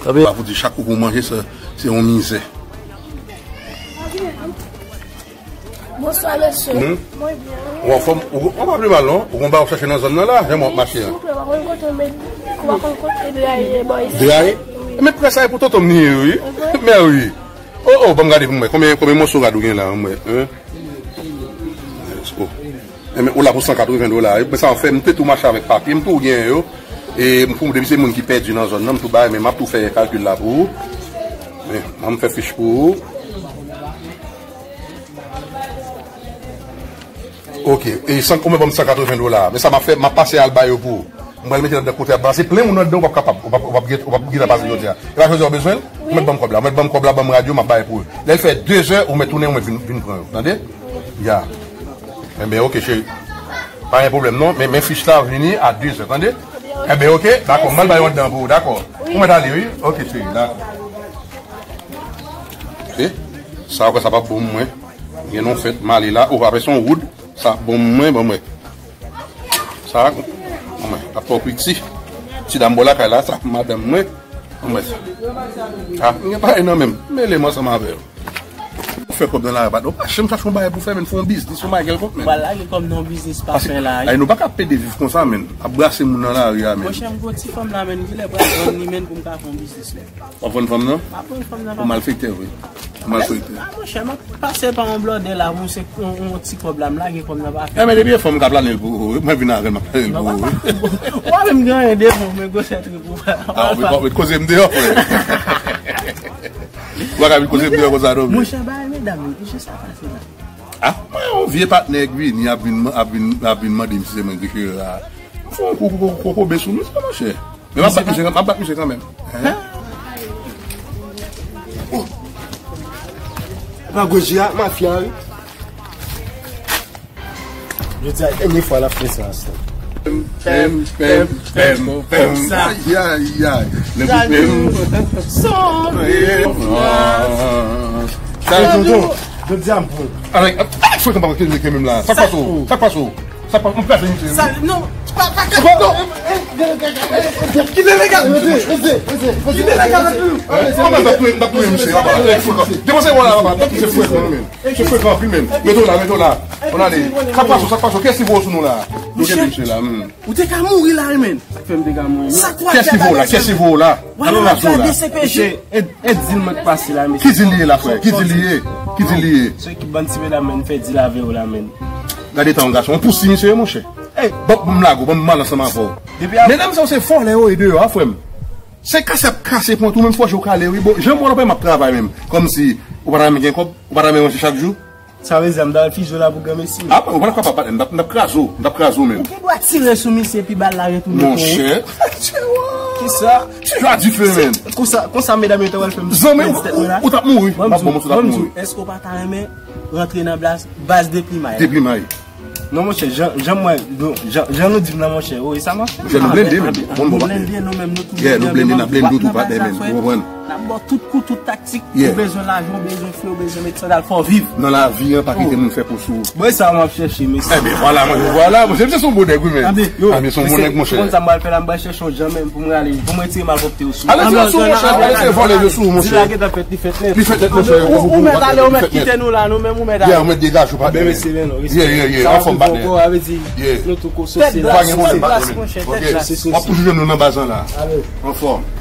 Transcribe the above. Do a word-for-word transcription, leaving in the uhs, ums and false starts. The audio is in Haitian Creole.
Tanpri. Pa pou di chak kou pou manje, se, se yon mizè. Bonswa, mesye. Hmm? Mwen byen. Ou anfòm? Ou, ou pa pi mal, non? Ou gon bagay w chache nan zòn nan la, jan m wè w ap mache an. Silvouplè, ou pa konn kote w met, ou pa konn kote dra ye bò isi? Dra ye? Wi. Men prè sa e pou tonton m li ye, wi. Mè wi. Oh, oh, ban m gade pou mwen. Konbyen, konbyen moso rad ou gen la, mwen? Hein? Let's go. Enben, ou la pou san katreven dola. Men sa m fè, m te tou mache avèk papye, m tou gen yo. E m pou, depi se moun ki pèdi nan zòn nan, m tou bay, men m ap tou fè kalkil la pou ou. Men, ban m fè fich pou ou. Ok, e san, ou mèt ban m san katreven dola. Men sa m ap fè, m ap pase al ba yo pou ou. M pral mete l anndan kote ap pase, plen moun anndan, ou p ap kapab, ou p ap, ou p ap gen, ou p ap gentan pase jodi a. E pa jodi a ou bezwen l? Ou mèt ban m kòb la, ou mèt ban m kòb la, ban m radyo, m ap bay pou ou. Lè l fè de zè, ou mèt tounen, ou mèt vin, vin pran yo. Tande? Ya. Enben, ok, cheri. Pa gen pwoblèm, non. Men, men fich la vini a de zè, tande? Enben, ok, dakò, m al ba yo anndan pou ou, dakò. Ou mèt ale, wi. Ok, cheri, dakò. Ok. Sa, ou kwè sa p ap bon pou mwen? Gen non fèt, m ale la. Ou pa pèsonn wood. Sa bon mwen, bon mwen. Sa, bon mwen. Ap fè kwiti. Ti dam bò lakay la, sa, madanm mwen. Bon mwen. Ah, m gen bagay nan men m. Mele m ansanm avè yo. Ou fè kòb nan lari, pa, ou pa janm chache yon bagay pou fè, men fè yon biznis, yon bagay kèlkonk, men. Ba lage kòm nan yon biznis pa fè la. Ay, nou pa ka pede viv konsa, men. Ap brase moun nan lari a, men. Monchè, m gon ti fanm la, men, ki lè pral vann li, men, pou m ka fè yon biznis, men. W ap vann fanm nan? M ap vann fanm nan, papa. Ou malfektè vre. Ou malfektè. A, monchè, m ap pase pa yon blòdè la, mwen se yon, yon ti kòb la, m lage kòb nan pa fè. E, men depi e fanm k ap planen l pou ou, mwen vin avè l, m ap planen l pou ou. Ou pa menm gen anyen devan w, men gwosè trip ou. A, ou pa met koze m deyò, frè. Ou pa ka vin koze m deyò konsa, non, men. Monchè, bay medam yo, jan sa pase la. A, mwen, yon vye patnè k vini, ap vin, ap vin, ap vin mande m si se mwen ki chire la. Fè yon kou, kou, kou, kokobe sou misye, monchè. Men m ap bat misye, m ap bat misye kanmenm. Hein? Oh. Magoji a, mafya, wi. Jodi a, dènye fwa l ap fè sa, sa. Pèm, pèm, pèm, pèm, pèm. Ay, ay, ay. Lè pou pèm. Sonje. Sa, tonton, jodi a m pran. Avèk, avèk frekan pa kenbe menm la. Sa k pase w? Sa k pase w? Sa pa, m kraze misye. Sa, non, pa, pa, pa, non. Ki delegal? Rete, rete, rete, rete. Ki delegal anpil? Kòman m t ap touye, m t ap touye misye, papa? Depanse wò la, papa. M t ap touye frekan, men. Se frekan anpil, men. Mete w la, mete w la. On ale. Sa k pase, sa k pase? Kiyès ki voye sou nou la? Nou kenbe misye la, hmm. Ou te ka mouri la, men. Sa k fè m te ka mouri? Sa k w ap fè la? Kiyès ki voye w la? Kiyès ki voye w la? Alò la, gade se peche. Ed, Ed di l mwen k pase la, mesye. Ki di l li ye la, frè? Ki di l li ye? Ki di l li ye? Se ekip bann ti medam, men, fè di l avè yo la, men. Gade tan yon gason, yon pousi misye ye, monchè. Ey! Ban m lage w, ban m mal ansanm avè w. Depi a... Medam sa yo se vòlè yo ye deyò a, frè m. Se kase y ap kase pwent ou menm, fò je w kale, wi. Bon, jan m wè w la, m ap travay menm. Kòmsi ou pa ta renmen gen kòb, ou pa ta renmen manje chak jou. Sa vle di, m ta al fize w la pou granmesi. A, ou pa t ap kapab bat, m t ap, m t ap kraze w, m t ap kraze w menm. Ou gen dwa tire sou misye epi bal la retounen kò w. Monchè. Kisa? Tu as du feu, men. Konsa, konsa medam yo ta pral fè m pèdi tèt mwen la. Ou t ap mouri. M ap bon, ou t ap mouri. Èske w pa ta renmen rantre nan baz, baz deplimay? Deplimay. Non, monchè, jan, jan mwen, non, jan, jan nou di m nan, monchè, wi, sa m ap fè. Monchè, nou blende, men. Bon, nou blende, nou menm, nou tou blende, nou blende, n ap blende tou, patnè, men. Ou konprann? N ap ba w tout kou, tout taktik. Ou bezwen lajan, ou bezwen fre, ou bezwen met sandal, fò w viv. Nan lavi a, pa kite moun fè kou sou ou. Bon, e sa m ap chèche, mesye. Enben, vwala, mwen, vwala, mwen, se, se yon bon nèg, wi, men. Anben, se yon bon nèg, monchè. Ou konn sa m pral fè la, m pral chèche yon jan menm pou m rale, pou m retire malpwòpte yo sou ou. Ale, di yo sou ou, monchè, ale, se vòlè yo sou ou, monchè. Di la gentan fèt, li fèt nèt. Li fèt nèt, monchè. Ou, ou mèt ale, ou mèt kite nou la, nou menm, ou mèt ale. Yeah, ou mèt degaje w, patnè. Anben, mesye, men non, respè. Yeah, yeah, yeah, anfòm, patnè. Sa w ap viv ankò, sa vle di, nou tou ko sosye la. Pa gen pwoblèm, patnè. Ok. W ap toujou jwenn nou nan baz lan la. Anfòm.